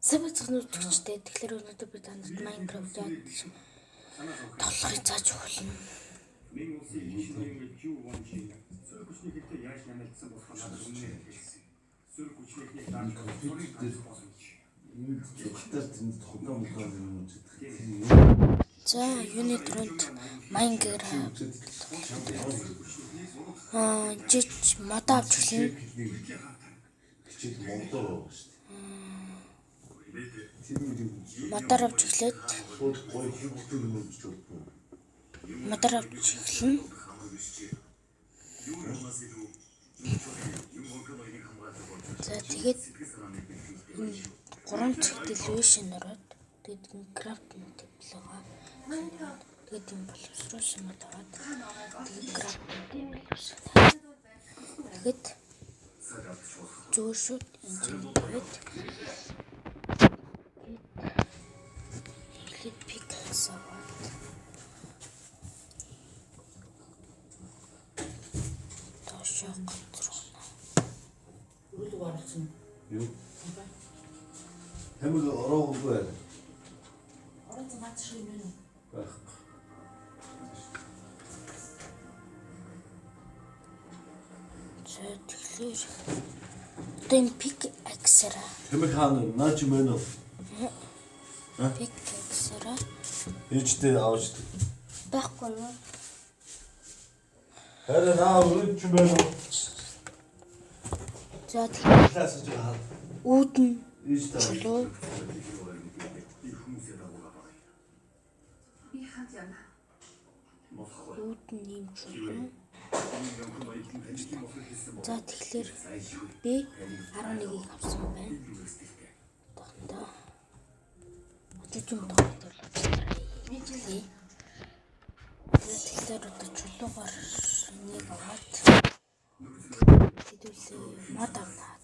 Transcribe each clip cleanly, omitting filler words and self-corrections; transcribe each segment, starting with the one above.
Сайн байцгаана уу үзэгчдээ. Тэгэхээр өнөөдөр би та нарт Minecraft яаж тоглохыг зааж өгнө. Мин улсын их ноён Жу Вонжи сөрөг хүчний хэрэгтэй яаж намилдсан болохоо надад өмнөр хэлсэн. Сөрөг хүчнийхнийг дааж сурыг ганц боломж. Ийм зургатаар тэнд тоглоом моглоом юм үздэг. За, юуны түрүүнд Minecraft жиж модоо авч эхлэв. Хичээл монголоор байгаа шүү дээ. Тэр мөрийг Модоор авч эхлээд шууд гоё хүүхдүүд юм үзэж болдгоо. модоор авч эхлэнэ. За, тэгээд энэ гурван цагт elevation ороод тэгээд энэ crafting table байгаа. Тэгээд энэ боловсруулсан мод аваад тэгээд crafting table үүсгэнэ. Тэгээд зөөр шууд энэ чинь тавиад тэгээд pickaxe аваад доошоо гоцрогно. Өрөөлөг оруулсан. Юу? Хамаг ороогүй байна. Оруулсан наац шиг юм уу? Байхгүй. За, тэгэхээр одоо энэ pickaxe-аараа Хамаг хаана наа чи мөн үү? pickaxe-аараа Ээжтэй авч. байхгүй юу? Харин наа өрөөд чи мөн үү? За, тэгэхээр Класс гэж хаа. үүд нь Ээжтэй. чулуу Би хамт явна. үүд нь ийм чулуу. За, тэгэхээр би 11-ийг авсан байна. Одоохондоо жүжиг тоглолт авчихлаа. Тэгэхээр одоо чулуугаар энийг аваад хэдүүлээ мод авнаа.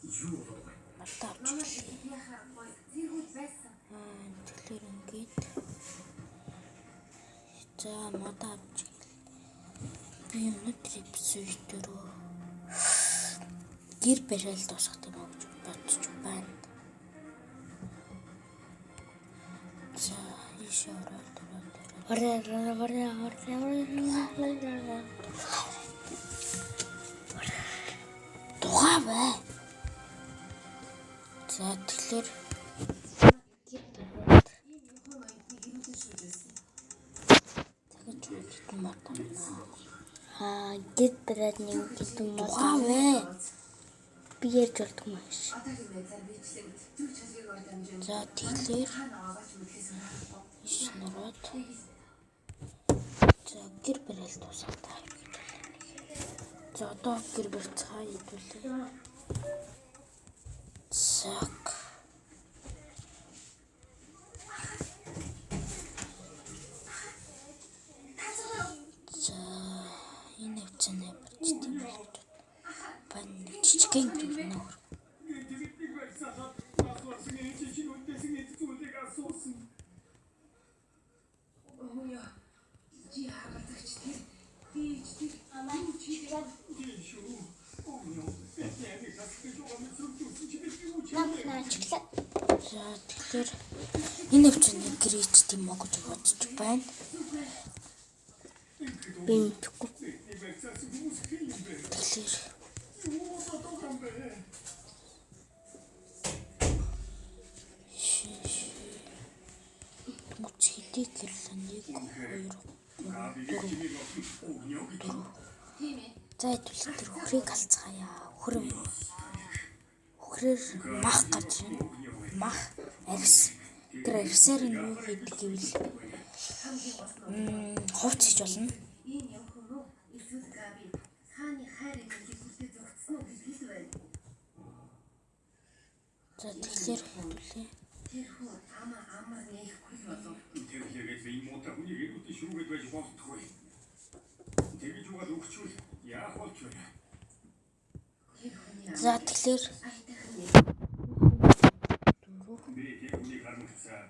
Тэгээд мод авч эхэллээ. Би харахгүй. Зэргүүд байсан. Аа, тэгэхээр ингээд за мод авч эхэллээ. Би өнөөдөр эпизод дөрөв гэр барайл дуусгах юм уу гэж бодож байна. За, ийшээ ороод ороод ороод. Дугаа бай. За, тэгэхээр гэр бариад Ийм юухан оюутныг эрүүлэн шүүж байсан. дахиж хэдэн мод авна. Аа, гэр бариад нэг хэдэн мод Дугаа бай. Би ярьж болдгоо юм шиг. Одоогийн байдлаар бичлэг зүг чөлгийг ор дамжин. За, тэгэхээр Хаана байгаач мэдэхээс харахгүй. ийш нь ороод за гэр барайл дуусгах таа гэж байна. За, одоо гэр барьцгаа хэдүүлээ. Зак. За, энэ хвцэнэ барьж тийм л гэж байна. Бан нэг жижигхэн гэр нөр. Тэднийг барьсаад асуусан ээж чинь үндэсэн эд зүйлийг асуусан. Өөе. Чи хагалзагч тэр. Би ч тэр. Юу чи тэр. Тийм шүү. Өгнө. Бидний амийг хасах байгаа мэт зүгтсэн чи бид юу ч Нам наачлаа. За, тэгэхээр энэ хвцэнэ гэрээч тийм үү гэж бодож байна. Би мэдэхгүй. Бидний барьсаасан хүмүүс хэн юм бэ? Тэгэхээр Юу болоод байгаа юм бэ? Мөч хэдий гэрлээ 1 2 Габиг чимийг өгнө гэж. Тийм ээ. За, хэдүүлээ тэр үхрийг алцгаая. Үхэр үхрээр мах гарч ирнэ. Мах арьс. Тэр арьсаар нь юу хийдэг гэвэл Хамгийн гол нь хувц хийж болно. ийм явах юм уу? Эсвэл Габи хааны хайр инээлийг хүлээж зогтсон уу гэж хэл байна. За, тэгэхээр хэдүүлээ. Тэр хүн ама амар нээхгүй л болов. Тэглээгээд би муутай хүнийг эргүүтэн шүүгээд байж болтгүй. Тэгж угаал өгчүүл яах болж вэ? Тэр хүний За, тэгэхээр аятайхан нэ. Би тэр хүнийг харамгацаа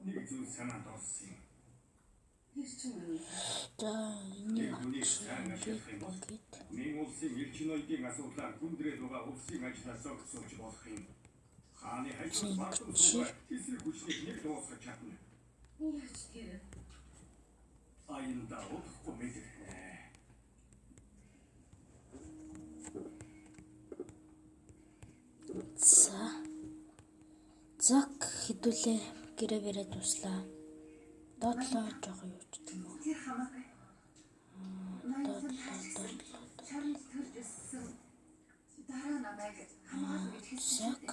нэг зүйл санаанд орсон юм. Тэр чинь юу? за энийг Тэр хүнийг сайн ашиглах юм бол ингээд Мин улсын элчин ноёдын асуудлаар хүндрээд байгаа улсын ажлаа зохицуулж болох юм. Хааны хажууд бардам суугаа эсрэг хүчнийг нэг дуусгах чадна. Яаж тэр? Аянда удахгүй мэдэрнэ. За. Зак хэдүүлээ гэрээ бариад дуслаа. Доотлоо жоохон юу ч юм уу. Тэр хамаагүй. Доотлоо доотлоо. Шоронд төрж өссөн дараа намайг хамгаална гэж хэлсэн. Зак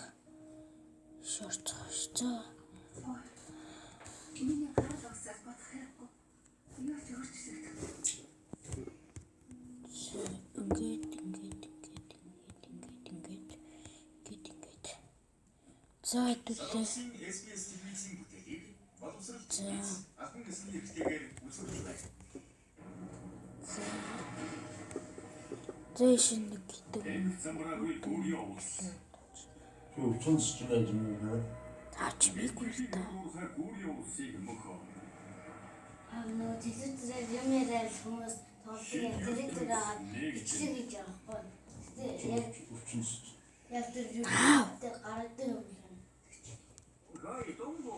шорцгоош. За Миний гарал усаас бодох хэрэггүй. Юу ч өөрчлөгдөхгүй. за, ингээд ингээд ингээд ингээд ингээд ингээд ингээд ингээд. За хэдүүлээ. Солонгосын SBS телевизийн бүтээлийг боловсрол телевиз албан ёсны хэрэгтэйгээр үзүүлж байна. За ишин нэг гэдэг. Эмх замраагүй гүрьё улс. Чи өвчин сэж байж юм уу? Аач мэггүй л та. Гүрхэ гүрьё улсыг мөхөө. Аа нөгөө телевизээр юм яриад хүмүүс тоглодог юм телевизээр агаад бичлэг хийж байгаа байхгүй. Гэтэ яг Өвчин сэж. яг тэр YouTube дээр гаргадаг юм байна. Гай донго.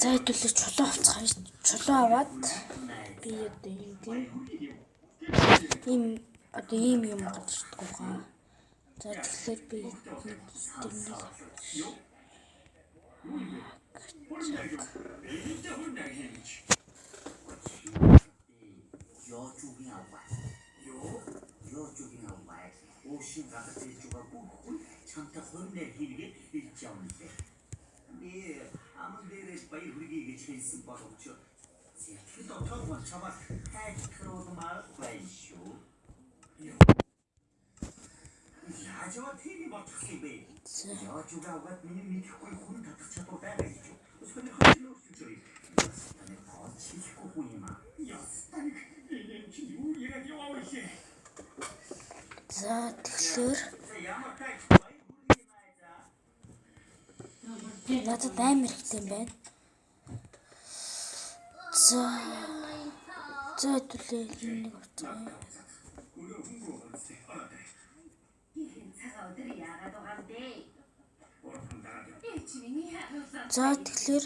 За хэдүүлээ чулуу авцгаая. Чулуу аваад би одоо ийм ийм одоо ийм юм гарч ирдэг байгаа. За тэгэхээр би нэг тэрнийг Эйдэ хүрнэ хийж. Яочугийн аваа. Йоо, яочугийн аваа. Уушин гадар хэлж байгаа бүх хүн чамтай хормоор хийгээд хэлж явна лээ. Би аман дээрээс баяр хүргэе гэж хэлсэн боловч сэтгэл дотоогоо чамаас тайлбарлуулмаар байна шүү. Яаж яваа тийм бодох юм бэ? Яочугийн аваад миний мэдэхгүй хүн татах чадвар байгаа гэж юу? Сонирхолтой өөрчилж байна. Таны гол шилэхгүй хүн юм аа. Ястан энэ чи юу яриад яваа вэ? За тэгэхээр За ямар тач баяр хүргэе юм аа за. надад амар хэрэгтэй юм байна. За за хэдүүлээ энэ нэг авцгаая. Өрөө хөнгөө ганцээ. Ороод. Ихэн цагаан өдөр яагаад байгаа юм бэ? Бурхан дагаад яв. Би чи миний харуулсан. За тэгэхээр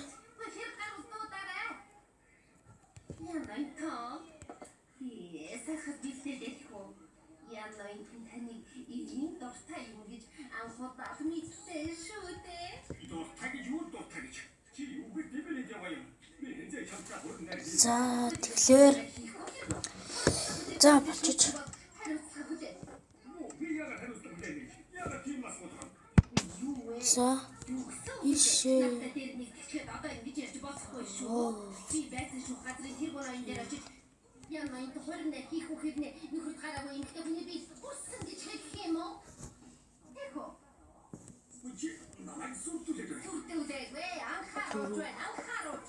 Тэр гарал дуударай. Яна тоо. Сайхан бэлдээд үү. Яна энэ таныг ийм дуртай юм гэж анхудаа мэдсэн шүү дээ. Дуртай гэж юу дуртай гэж? Чи юугээр дэмэрээд яваа юм? Би хэзээ чамтай хүрнэ гэж. за тэгэхээр за болчих. Хариуцлага хүлээ. Би яагаад хариуцлага хүлээнэ гэж? Яагаад тийм асуудал? Юу вэ? За ишээ. Надад тэр нэг гэхэд одоо ингэж ярьж болохгүй шүү. Би байсан шүү газрын тэр гурван энэ дээр очиж Яна энэ хорны хийх үү хэрнээ нөхөрт гараагүй ингэхдээ хүний би бүрсэн гэж хэлэх юм уу? Тэхо. Чи намайг сүрдүүлээд байна. Сүрдүүлээгүй анхааруулж байна анхааруулж.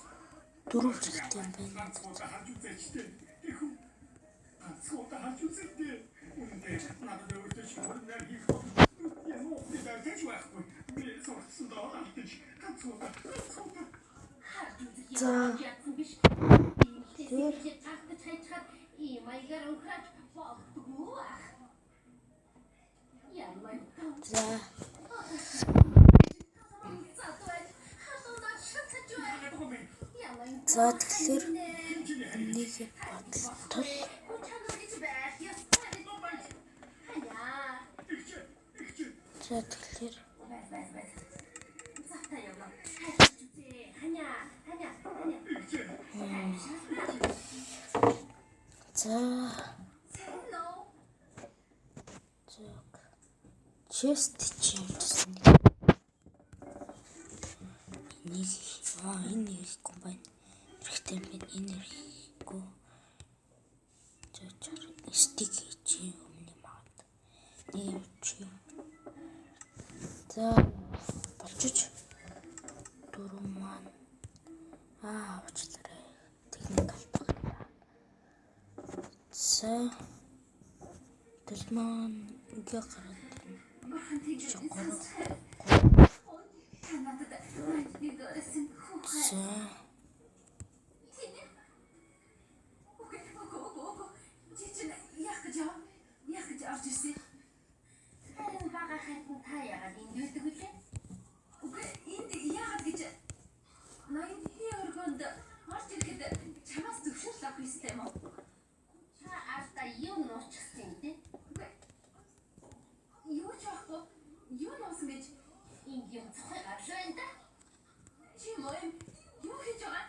Дөрөв хэрэгтэй юм байна. Ганц удаа харж үзээч дээ. Тэхүү. Ганц удаа харж үзээ. Үнэндээ надад өөртөө чи хүрнээр хийх бол ямар би барьж байхгүй. Би сурсан доо алдаж ганц удаа ганц удаа Харж үзэх За. юм яатсан биш. Тэр гартаж хайчхад ийм маягаар өнхраач болдгоо ах. Яна За за тэгэхээр нэг бодлоо. За тэгэхээр за за chest чи явуулсан нэг. Энийг энэ хэрэггүй юм байна. Хэрэгтэй юм байна. Энэ хэрэггүй. За чар стик хийж өмнө магад. Нэг юм чи. За болчих. Дөрөв маань уучлаарай. Техник алдах. За төлмөн ингээ гараад ирнэ. За. Юу нуучихсан юм те? Юу ч байхгүй. Юу нуусан гэж Энд юм цохой гарлаа байна да. Чи моем юу хийж байгаа?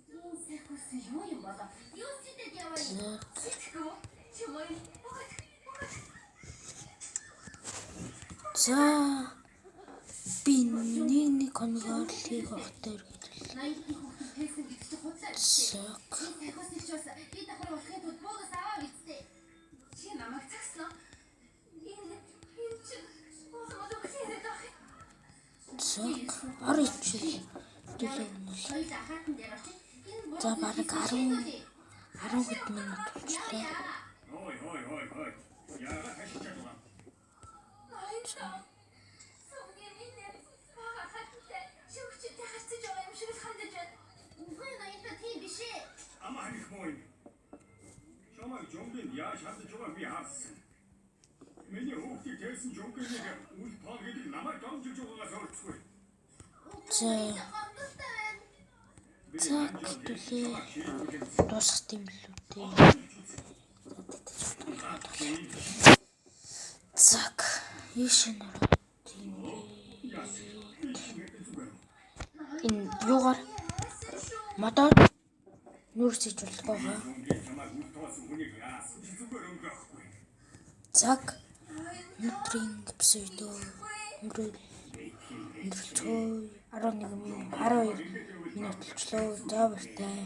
Энэ сайхус юу юм болоо? Юу сэтэд яваа юм? Сэтгэхгүй. Чи моем богод богод. За би нэг нэг хоногоор л хийх багтай гэж 80 хүүхэд хэлсэн гэж чи худлаа биз дээ. зэг. Энэ сайхусыг ч бас би давхар болохын тулд буугаас аваа бидтэй. Чи намайг цагсан. Энэ энэ чи улам өгсөн яриад байх юм. Зэг. Ор ичвэл төлөв нь бол Хоёул ахаатан дээр очиж энэ буруу За бараг шийдүүлье. 10 10 хэд минут болчихлоо. Ой ой ой ой. Яагаад хашиж байгаа юм? Ноён. Сүнгийн минь бага хаттай шүүгчтэй харьцаж байгаа юм шиг л хандаж байна. Үгүй ноёнтой тийм биш ээ. Ама харих муу юм. Чамайг жонгийн яаж хандаж байгааг би харсан. Миний хүүхдийг тээсэн жонгийн үл тоон гэдэг намайг домжилж байгаагаас өөрчлөхгүй. За Гомдолтой байна. Би За, ханжаад хэвтүүлээ. чамайг шийдвэрлэн дуусах юм билүү дээ. Зэг. Ийш нь ороод Яасан. Би зүгээр. энэ юугаар модоор нүүрс хийж болох байгаа. Жонгийн чамайг үл тоосон хүнийг яасан ч зүгээр өнгөрөхгүй. Цаг өнөөдрийн эпизод өнгөрөөл өнгөрөлцгөө 11 минут 12 минут болчлоо. За баяртай.